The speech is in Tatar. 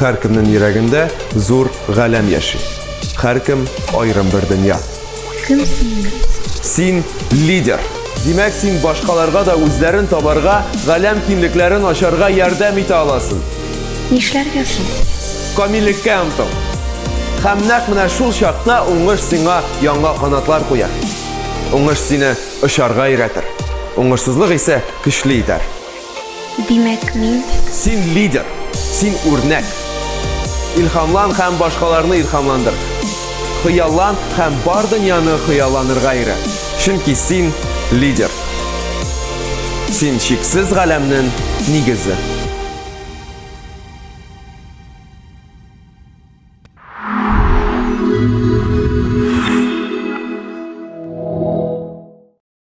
Һәркемнең йөрәгендә зур галәм яши. Һәркем аерым бер дөнья. Кем син? Син лидер. Димәк, син башкаларга да үзләрен табарга, галәм киңлекләрен ачарга ярдәм итә аласың. Нишләргә соң? Камиллеккә омтыл. Һәм нәкъ менә шул чакта уңыш сиңа яңа канатлар куяр. Уңыш сине очарга өйрәтер. Уңышсызлык исә көчле итәр. Димәк, мин. Син лидер, син үрнәк. Илһамлан һәм башкаларны илһамландыр. Хыяллан һәм бар дөньяны хыялланырга өйрән. Чөнки син лидер. Син чиксез галәмнең нигезе.